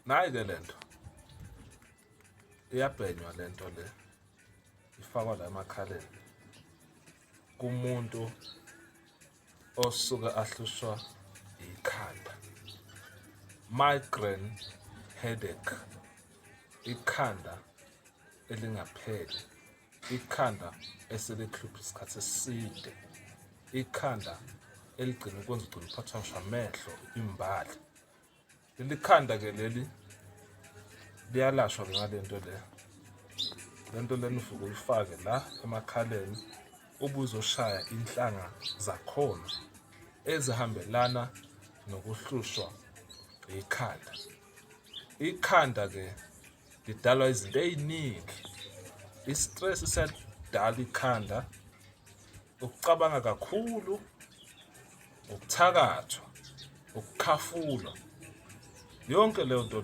Nayi ke lento iyabhenywa lento le ifakwa la emakhaleni kumuntu osuke ahlushwa ikhanda, migraine headache, ikhanda elingapheli, ikhanda eselihlupha isikhathi eside, ikhanda eligcina ukwenza ugcina uphathwa ngisho amehlo imbali. Leli khanda ke leli liyalashwa ngale nto le. Le nto lena uvuke uyifake la emakhaleni ubuzoshaya inhlanga zakhona ezihambelana nokuhlushwa ikhanda. Ikhanda ke lidalwa izinto ey'ningi. I-stress siyadala ikhanda, ukucabanga kakhulu, ukuthakathwa, ukukhafulwa, yonke leyo nto leyo.